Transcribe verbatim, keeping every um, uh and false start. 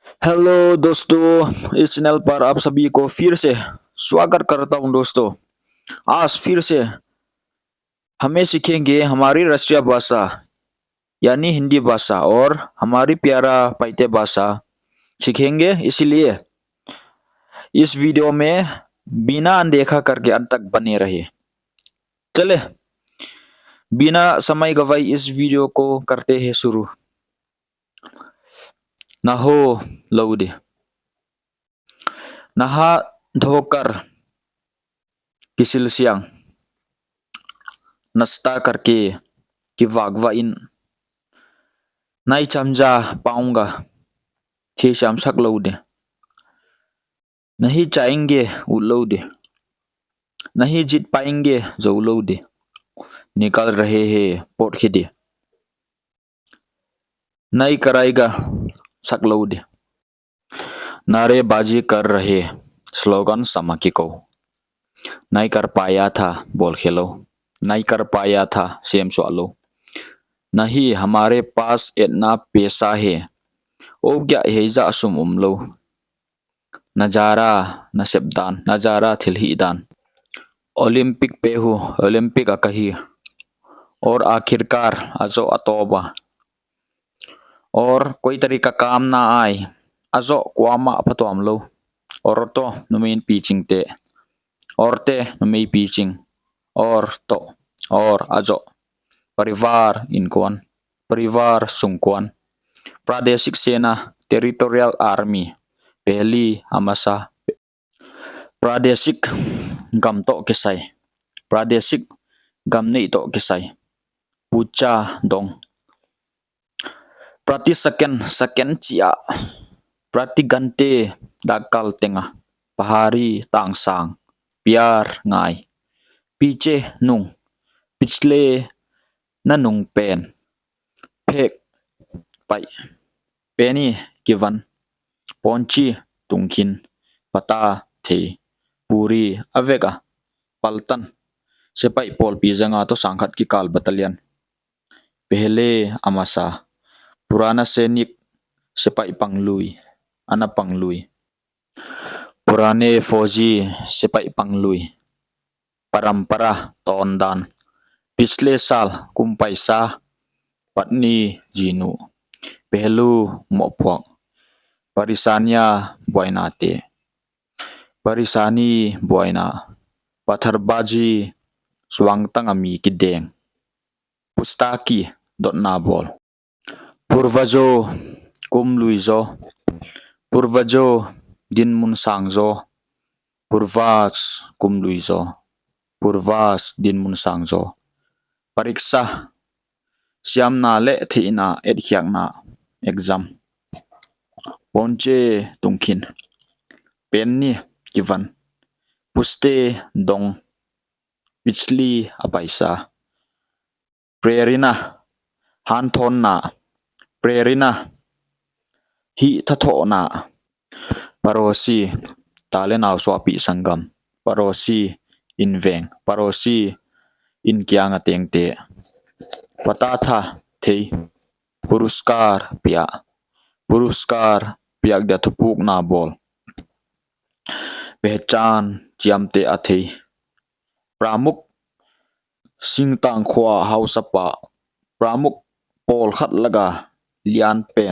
हेलो दोस्तों, इस चैनल पर आप सभी को फिर से स्वागत करता हूं दोस्तों। आज फिर से हमें सीखेंगे हमारी राष्ट्रीय भाषा यानी हिंदी भाषा और हमारी प्यारा पाइते भाषा सीखेंगे। इसीलिए इस वीडियो में बिना अनदेखा करके अंत तक बने रहे। चले, बिना समय गवाए इस वीडियो को करते हैं शुरू। नहा लौ दे। नहा धोकर, किसिलसिया, नाश्ता करके, किवाकवाह इन। नहीं समझा पाऊंगा, थेसिam sak lou de. नहीं जाएंगे, ut lou de. नहीं जीत पाएंगे, zou lou de. निकल रहे हैं, pawt khe de. नहीं कराएगा, sak lou de. नारेबाजी कर रहे, slogan sam a kikou. नहीं कर पाया था, bawl khe lou. नहीं कर पाया था, sem suah lou. नहीं, हमारे पास इतना पैसा है. Ou giah hiai zah sum om lou. नजारा, nasep dan, नजारा, thil hih dan. ओलंपिक पे हूँ, Olympic a ka hi. और आखिरकार, a zoh a tawp a. और कोई तरीका काम ना आए, a zoh kuamah phatuam lou. औरतों, numei pichingte. औरतें, numei piching. औरतों, और, a zoh. परिवार, innkuan. परिवार, sungkuan. प्रादेशिक सेना, territorial army. पहली, a masa. प्रादेशिक, gam toh kisai. प्रादेशिक, gam neih toh kisai. पूछा, dong. प्रति सेकंड, second chih ah. प्रति घंटे, dakkal teng a. पहाड़ी, tangsang. प्यार, ngai. पीछे, nung. पिछले, na nung pen. फेंक, paih. पहनी, kivan. पहुंची, tungkhin. पता, thei. पूरी, a vek a. पलटन, sepaih pawlpi zanga toh sangkhat kikal battalion. पहले, a masa. पुराना सैनिक, sepaih panglui, a na panglui. पुराने फौजी, sepaih panglui. परंपरा, tawndan. पिछले साल, kum paisa. पत्नी, jinu. पहलू, mohpuak. परेशानियां, buainate. परेशानी, buaina. पत्थरबाजी, suangtang a mi kideng. पुछताछ, dotna bawl. पूर्वजों, kum lui zaw. पूर्वजों, dinmun sang zaw. पूर्वज, kum lui zaw. पूर्वज, dinmun sang zaw. परीक्षा, siamna leh theihna etkhiakna, exam. पहुंचे, tungkhin. पहननी, kivan. पूछते, dong. पिछली, a paisa. प्रेरणा, hanthawnna. प्रेरणा, hihthathohna. पड़ोसी, ta leh nau suahpih sanggam. पड़ोसी, inveng. पड़ोसी, inn kiang a tengte. पता था, thei. पुरस्कार, piak. पुरस्कार, piak dia thupukna bawl. पहचान, chiamteh a thei. प्रमुख, singtang khua hausapa. प्रमुख, pawlkhat laka lianpen.